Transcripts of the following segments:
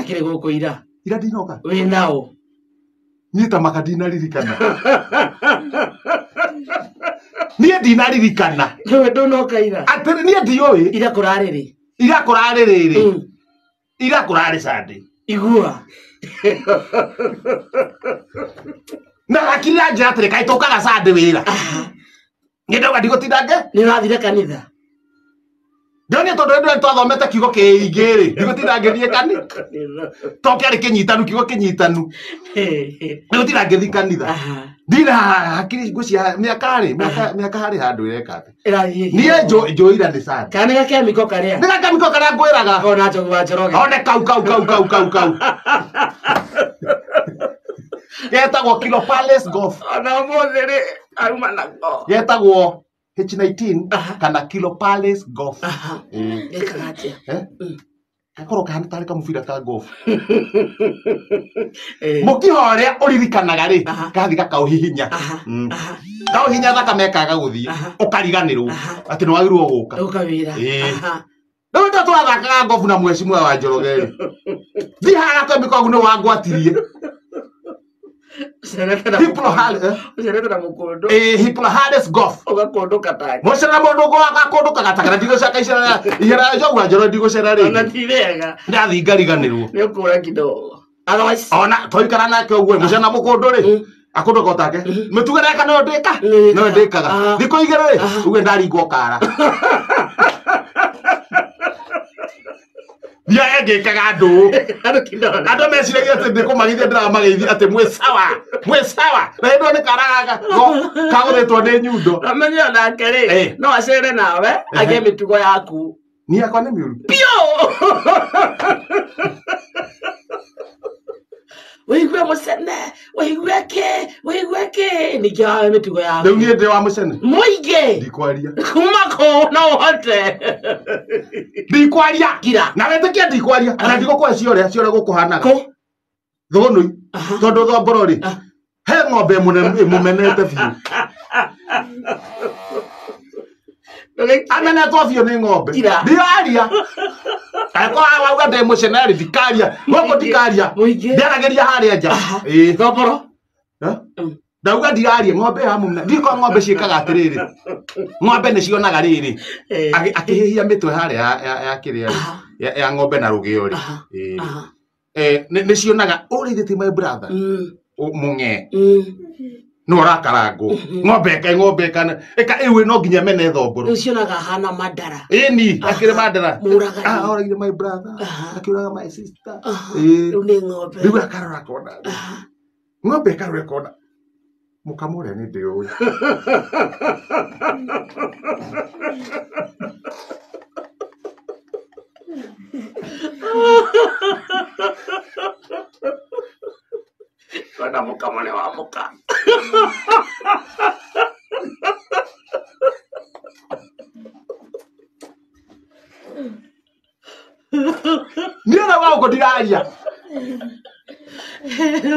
Ndakĩrĩ gũkũ ira. Ira ndinoka. Wĩ nao. Niĩ ta maka ndinaririkana. Niĩ ndinaririkana. Nĩwe ndũnoka ira. Atĩrĩ niĩ ndiũĩ. Ira kũrarĩ rĩ? Ira kũrarĩ rĩrĩ. Ira kũrarĩ Sunday. Igua. Na hakiri ranjĩra atĩrĩ kaĩ tũkaga Sunday wĩra. Niĩ ndauga ndigũtinda ngĩ. Nĩ ũrathire kanitha. Ndionire tondũ rĩrĩa twathomete kiugo kĩingĩ rĩ, ndigũtinda ngĩthiĩ kanitha. To kĩarĩ kĩnyitanu, kiugo kĩnyitanu. Ndigũtinda ngĩthiĩ kanitha. Ndirĩ hakiri ngwĩciria mĩaka rĩ, mĩaka harĩ handũ ĩreka atĩ. Ĩrathiĩ. Niĩ njũira nĩ Sunday. Kana nĩ gakemiko karĩa? Nĩ gakemiko karĩa ngwĩraga. Ona Njogu wa Njoroge. One kau kau kau kau kau kau. Getagwo Kilo Palace Golf. Ona ũmũthĩ rĩ, aruma nako. Getagwo H19 kana Kilo Palace Golf. Gekaga atĩa? Gakorwo kahana tarĩ kamũbira ka golf. Mũkiha ũrĩa ũririkanaga rĩ, gathi gakaũhihinya. Kaũhihinya thakame ĩkaga gũthiĩ, ũkariganĩrwo atĩ nĩ wagĩrĩirwo gũka. Gũka wĩra. Rĩu nĩ tũrathakaga ngobu na mheshimiwa wa Njoroge rĩ. Thiĩ haha gakemiko kau nĩ wangwatirie. Ũcerete na mũkũndũ. Hiplo Harris Golf. Ũgakũndũka take. Mũcere na mũndũ gakũndũkaga take na ndigũcoka icera ihera Njogu wa Njoroge ndigũcera rĩngĩ. Ona ti wega. Ndathiĩ ngariganĩrwo. Nĩ ũkũra kidogo. Otherwise. Ona twaikara nake ũguo mũcere na mũkũndũ rĩ. Akũndũka o take. Mĩtugo ĩrĩa eka noyo ndĩka. Noyo ndĩkaga. Thikũ igĩrĩ rĩ, uge ndaringwo kara. Thiaga ngĩkaga andũ. Andũ meciragia atĩ ndĩkũmageithia ndĩramageithia atĩ mwĩ sawa, mwĩ sawa. Na hĩndĩ ĩyo nĩ kara gaka kagũthĩtwo nĩ nyundo. Amenye onake rĩ, no acere nawe, agĩe mĩtugo yaku. Niĩ yakwa nĩ mĩũru. Biũ! Wĩigue mũcene, wĩigue kĩ, wĩigue kĩ, ningĩ wawe mĩtugo yaku. Rĩu niĩ ndĩ wa mũcene. Mũingĩ. Ndikwaria. Kuma kũu no ũhote. Ndikwaria. Kira. Na wĩtĩkie ndikwaria. Ona ndigũkũhe ciore, ciore gũkũhanaga. Kũ? Thũnũi. Tondũ thomboro rĩ, he ng'ombe ĩmũmenete biũ. Amenetwo biũ nĩ ng'ombe. Ndiraria. Angĩkorwo wauga ndĩ mũcene rĩ, ndikaria. Gũkũ ndikaria. Ndiaragĩria harĩa nja. Thomboro. Ndauga ndiraria ng'ombe ya mũmena. Ndiũĩ ng'ombe ciĩkaga atĩrĩrĩ. Ng'ombe nĩ cionaga rĩrĩ. Akĩhĩhia mĩtwe harĩa ya kĩrĩa rĩ. Ya ng'ombe na rũgĩo rĩ. Nĩ cionaga ũrĩithĩtie my brother. Mũng'e. No ũrakarangwo. Ng'ombe ĩka ng'ombe ĩka ĩka ĩwe no nginya mene thomboro. Rĩu cionaga hana mandara. Ĩni, akĩrĩ mandara. Mũragani. Oragire my brother. Akĩũraga my sister. Rĩu nĩ ng'ombe. Rĩu akarora akona. Ng'ombe ĩkarora ĩkona. Mũkamo ũrĩa nĩ ndĩũĩ. Kona mũkamo nĩ wa mũka. Niĩ na gũkũ ndiraria.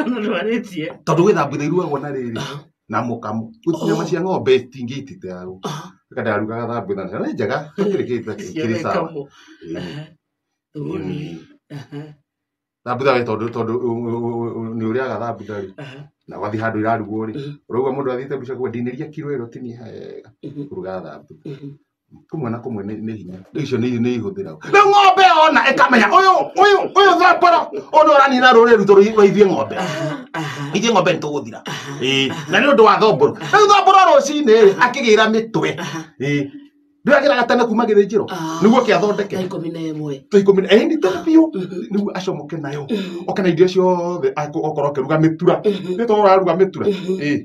Ndwarĩtie. Tondũ gwĩ thambutha irugagwo na rĩrĩ na mũkamo. Nyama cia ng'ombe itingĩitĩte ya gũkũ. Reka ndarugaga thambutha na nĩ njega, gũtirĩ kĩndũ kĩrĩ sawa. Thambutha we tondũ nĩ ũrĩaga thambutha rĩ. Na wathiĩ handũ irarugwo rĩ, ũraigua mũndũ athiĩte mbica kuga ndinĩria kiro ĩro tinie wega kũruga thambutha. Kũmwe na kũmwe nĩ hinya. Rĩu icio nĩ ihũthĩragwo. Rĩu ng'ombe ona ĩkamenya ũyũ ũyũ ũyũ thomboro ũyũ nĩ ũranina rũrĩrĩ rwitũ rwa ithuĩ ng'ombe. Ithuĩ ng'ombe nĩ tũgũthira. Na nĩ ũndũ wa thomboro. Rĩu thomboro rũcinĩ rĩ, akĩgĩra mĩtwe. Ndĩragĩraga tene kuma gĩthĩnjĩro. Nĩguo oke athondeke. Thaa 11. Thaa ikũmi na ĩĩ nĩ tene biũ. Nĩguo acomoke nayo. Oke na irio ciothe okorwo akĩruga mĩtura. Nĩ tondũ ũraruga mĩtura.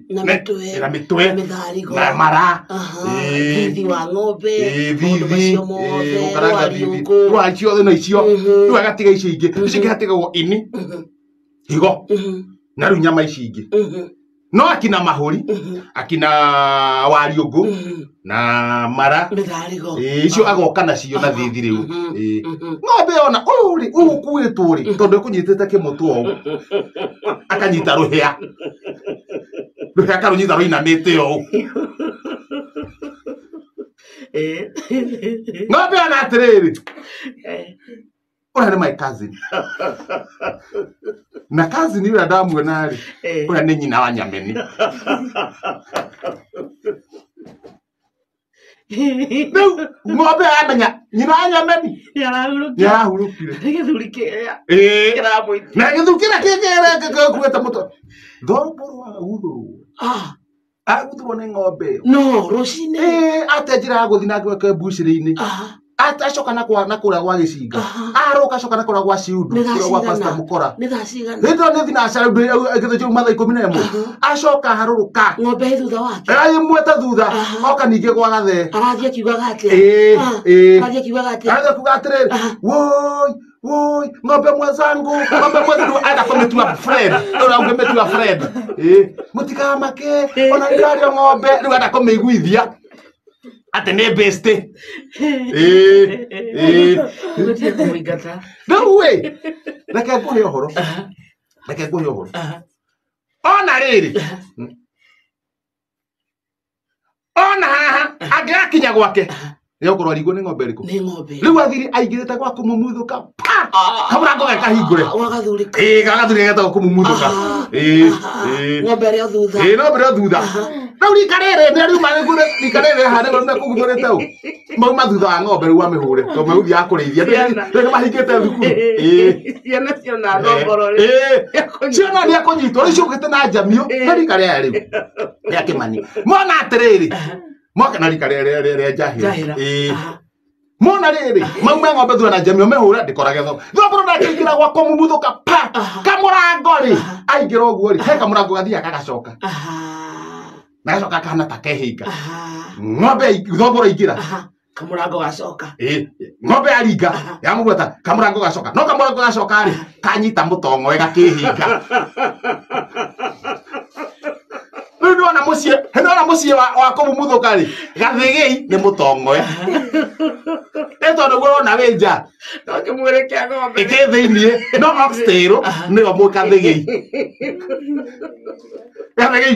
Na mĩtwe. Na mĩtwe. Na mĩtharigo. Na mara. Thithi wa ng'ombe. Maũndũ Thithi. macio mothe. Gũkaranga thithi. Rwariũngũ. Rwa ciothe na icio. Rĩu agatiga icio ingĩ. Icio ingĩ hatigagwo ini. Higo. Na rĩu nyama ici ingĩ. No akina mahũri, akina wariũngũ, na mara. Mĩtharigo. Icio agoka nacio na thithi rĩu. Ng'ombe ona ũyũ rĩ, ũyũ ũkuĩtwo rĩ, tondũ ekũnyitĩte kĩmũtwe ũũ. Akanyita rũhĩa. Rũhĩa akarũnyita rũinamĩte ũũ. Ng'ombe ona atĩrĩrĩ. Ũrĩa nĩ my cousin. Na cousin ũrĩa ndamuona rĩ, ũrĩa nĩ nyina wa Nyameni. Rĩu ng'ombe yamenya nyina wa Nyameni Nĩarahurũkire. nĩarahurũkire. Nĩ gĩthuri kĩrĩa Ĩĩ. kĩramũitia. Na gĩthuri kĩrĩa kĩkuĩte mũtwe. Thoroboro aguthũrwo. Ah, Aguthũrwo nĩ ng'ombe ĩyo. no rũcinĩ. Ĩĩ, ate njĩra ya gũthiĩ na gwake mbucĩrĩ-inĩ. Aha, Acoka na kwa na kũrĩa gwa gĩcinga. aha. Arũka acoka na kũrĩa gwa ciundu, Nĩ thaa kũrĩa gwa cigana? Pastor Mũkora. Nĩ thaa cigana? Rĩtwa nĩ thinacara gĩthũnjũ mathaa 11. Acoka harũrũka. Ng'ombe ĩ thutha wake. Ĩmwete thutha, Aha. oka ningĩ gwa gathee. Arathiĩ akiugaga atĩa? Ĩĩ, Ah, ĩĩ. Arathiĩ akiugaga atĩa? Arathiĩ kuga atĩrĩrĩ, Aha. woi, woi, ng'ombe mwenzangu, ng'ombe mwenzangu, enda kũmĩtua friend, ũrĩa ũngĩmĩtua friend. Ĩĩ, mũtikamake, ona nĩ ndĩrarĩa ng'ombe, rĩu enda kũmĩiguithia atĩ nĩ bestie. Ĩĩ, ĩĩ. Gũtirĩ kũmũingata. Rĩu ĩ, reke ngũhe ũhoro, Aha, reke ngũhe ũhoro. aha. Ona rĩrĩ, ona haha, angĩgakinya gwake, nĩgũkorwo arigwo nĩ ng'ombe ĩrĩkũ. Nĩ ng'ombe. Rĩu athiri aingĩrĩte gwa kũmumuthũka pa kamũrango ge kahingũre. Gwa gathuri. Ĩĩ, gagathuri getagwo kũmumuthũka. Aha, Ĩĩ, aha. ĩĩ. Ng'ombe ĩrĩa thutha. Ĩĩ, no mbere thutha. Rĩu rika rĩrĩ nĩ riuma rika rĩrĩ haha nĩguo mekũguthũrĩte ũ. Mauma thutha wa ng'ombe rĩu amĩhũre tondũ megũthiaga kũrĩithia. Ciana. Rĩu nĩ mahingĩte thukuru. Ĩĩ. Ciana ciona thongoro rĩ. Ĩĩ. Ciana nĩ akũnyitwo rĩu ciũkĩte na njamio nĩ rika rĩa rĩu rĩa kĩmani. Mona atĩrĩrĩ, moka na rika rĩa njahĩra. Njahĩra. Ĩĩ. Aha. Mona rĩrĩ, maume ng'ombe thutha na njamio mĩhũre ndĩkorage thoko. Thongoro ndangĩingĩra gwa kũmumuthũka pa Aha. kamũrango rĩ, Aha. aingĩra ũguo rĩ, he kamũrango gathiaga gagacoka. Aha. Na gacoka kahana ta kehinga. Aha. Ng'ombe thongoro aingĩra. Aha. Kamũrango gacoka. Ĩĩ, ng'ombe yaringa Aha. yamũgwata kamũrango gacoka. No kamũrango gacoka rĩ, kanyita mũtong'oe gakĩhinga. Rĩu nĩwona mũciĩ, nĩwona mũciĩ wa kũmumuthũka rĩ, gathĩgĩi nĩ mũtong'oe. Ĩ tondũ guo ũrona wĩ nja. No kĩmwĩrĩ kĩa ng'ombe. Ĩkĩ thĩiniĩ, no oxtail nĩyo mũkathĩgĩi. Gathĩgĩi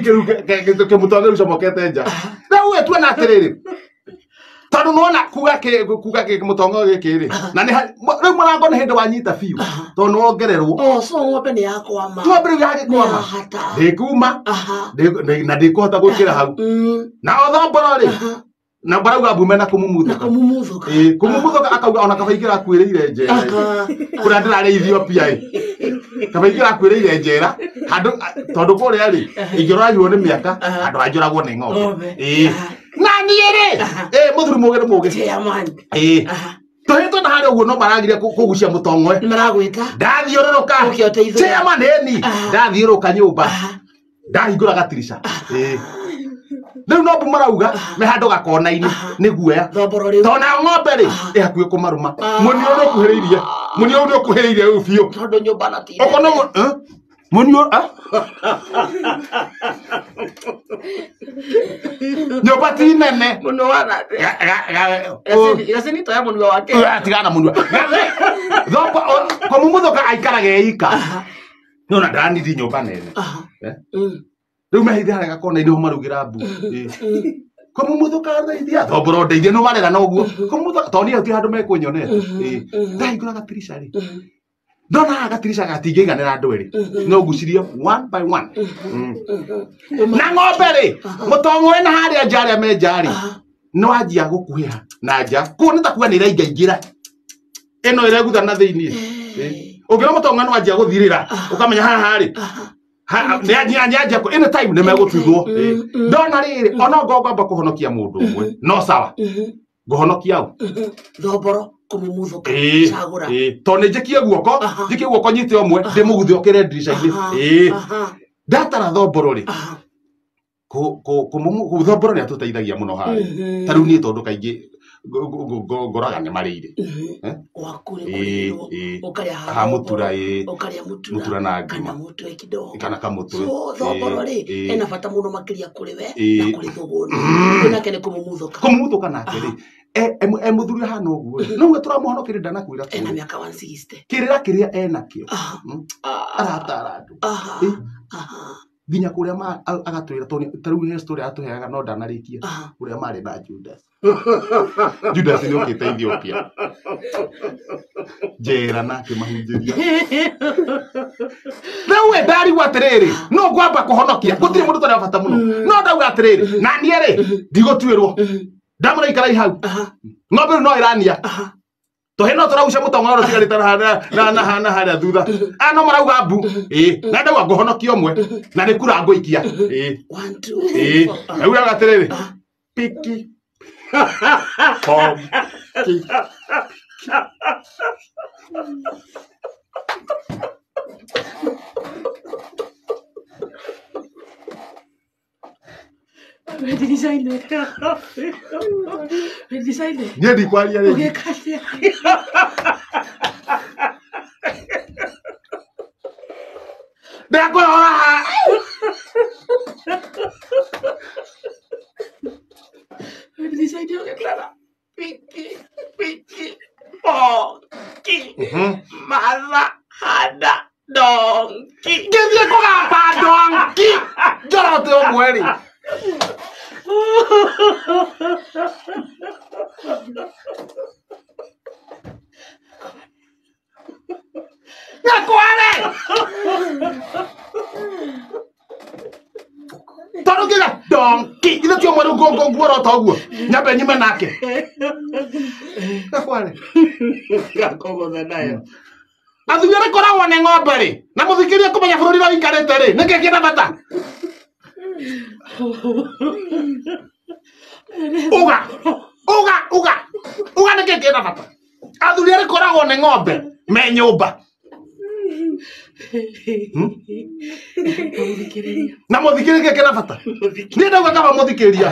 kĩu kĩmũtong'oe rĩu comokete nja. Rĩu ĩ tuona atĩrĩrĩ, tondũ nĩwona kuga kĩmũtong'oe gĩkĩ rĩ, na nĩ rĩu mũrango nĩ hĩndĩ wanyita biũ, tondũ nĩwongererwo. Oh, so ng'ombe nĩ yakwama. Ng'ombe rĩu Nĩ yagĩkwama. yahata. Ndĩkuma, Aha. na ndĩkũhota gwĩkĩra hau. Na o thongoro rĩ, Aha. na barauga mbume na Na kũmumuthũka. kũmumuthũka. Ĩĩ, kũmumuthũka akauga ona kaba ingĩrakuĩrĩire njera. Aha. Kũrĩa ndĩrarĩ Ethiopia ĩ. Kaba ingĩrakuĩrĩire njera, handũ tondũ kũrĩa rĩ, ingĩroragirwo nĩ mĩaka, handũ hanjũragwo nĩ ng'ombe. Ng'ombe. Ĩĩ. Aha. Na niĩ rĩ, ĩĩ mũthuri mũgĩ nĩ mũgĩ. Chairman. Ĩĩ. Aha. Tũhĩtwo na harĩa ũguo no maragire kũgucia mũtong'oe. Nĩ maragwĩta. Ndathiũrũrũka. Ũke ũteithũre. Chairman ĩni, Aha. ndathiũrũrũka nyũmba. Aha. Ndahingũra gatirica. Ĩĩ. Rĩu no mbu marauga me handũ gakona-inĩ nĩ guoya. Thongoro rĩu. Tondũ nayo ng'ombe rĩ, ĩ hakuhĩ kũmarũma. Mũni ũyũ nĩũkuhĩrĩirie. Mũni ũyũ nĩũkuhĩrĩirie rĩu biũ. Tondũ nyũmba na ti. Okorwo no mũni ũyũ, eh? Nyũmba ti nene. Mũno wa na. Gacini toya mũnua wake. Tigana mũnua. Thoko kũmumuthũka aikaraga eika. No na ndanidi nyũmba nene. Aha. Eh? Rĩu mehithe harĩa gakona-inĩ ho marugĩra mbu. Ĩĩ. Kũmumuthũka ndeithia. Thomboro ndeithia no marera na ũguo. Kũmumuthũka tondũ niĩ hatirĩ handũ mekũnyonete. Ĩĩ. Ndahingũra gatirica rĩ. Ndona haha gatirica gatingĩiganĩra andũ erĩ. No ngucirie one by one. Na ng'ombe rĩ, mũtong'oe na harĩa nja arĩa me nja rĩ, nĩ wanjia gũkuhĩha na nja. Kũu nĩ ta kuga nĩ ĩraingaingĩra. Ĩno ĩregutha na thĩiniĩ. Ũngĩona mũtong'oe nĩ wanjia gũthirĩra, ũkamenya haha rĩ, nĩ anjia any time nĩ megũtuthwo. Ndona rĩrĩ, ona ngomba ngwamba kũhonokia mũndũ ũmwe, no sawa. Ngũhonokia ũ? Thongoro kũmumuthũka. Ĩĩ, Cagũra. ĩĩ. Tondũ nĩ njikie guoko, Aha. njikie guoko nyite ũmwe, ndĩmũguthe okĩre ndirica-inĩ. Aha. Ĩĩ. Aha. Ndatara thongoro rĩ, Aha. thongoro nĩ atũteithagia mũno harĩa. Ta rĩu niĩ tondũ kaingĩ ngoraga nĩ marĩire. Eh? Gwaku nĩ Ĩĩ, kũrĩirwo. ĩĩ. Ũkarĩa Ha mũtura, ĩĩ. Ũkarĩa mũtura. Mũtura na ngima. Kana mũtwe kidogo. Kana kamũtwe. So thongoro rĩ, Ĩĩ, ena bata mũno makĩria kũrĩ we Ĩĩ. na kũrĩ thũgũnĩ. Ũyũ nake nĩ kũmumuthũka. Kũmumuthũka nake rĩ, e mũthuri ahana ũguo rĩ, no we tũramũhonokeria ndanakwĩra Ena kũrĩ. mĩaka 160. Kĩrĩra kĩrĩa enakĩo. Aha. Aratara andũ. Aha. Ĩĩ. Aha. Nginya kũrĩa agatwĩra tondũ ta rĩu he story atũheaga no ndanarĩkia ũrĩa marĩ na Judas. Judas nĩ okĩte Ethiopia. Njera na akĩmahunjĩria. Rĩu we ndarigwo atĩrĩrĩ, no ngwamba kũhonokia, gũtirĩ mũndũ ũtarĩ wa bata mũno. No ndauga atĩrĩrĩ, na niĩ rĩ, ndigũtuĩrwo. Ndamũra ikarai hau. Ng'ombe rĩu no ĩrania. Tũhĩ no tũragucia mũtong'oro tigarĩte na harĩa thutha. Aya no marauga mbu. Ĩĩ, na ndauga ngũhonokia ũmwe na nĩ kura ngũikia. Ĩĩ. 1 2 Ĩĩ. 3 4. Rĩu rauga atĩrĩrĩ, piki pom ki. Wendi-designer. Niĩ ndikwaria rĩngĩ. Ũgĩka atĩa? Ndakũrora haha. Wendi-designer ũgĩkora piki piki ponki mara handa donki. Ngĩthiĩ kũgamba donki njorote ũmwe rĩ. Gakware! Tondũ ngĩga donki ithe ti ũmwe rĩu nguorota ũguo nyambe nyume nake. Gakware. Gakũgũtha nayo. Athuri arĩa koragwo nĩ ng'ombe rĩ na mũthikĩrie kũmenya bũrũri ũrĩa ũikarĩte rĩ nĩkĩ kĩna bata? Uga uga uga uga nĩkĩ kĩna bata? Athuri arĩa koragwo nĩ ng'ombe me nyũmba Mũthikĩrĩria. na mũthikĩrie kĩna bata? Niĩ ndauga kaba mũthikĩria.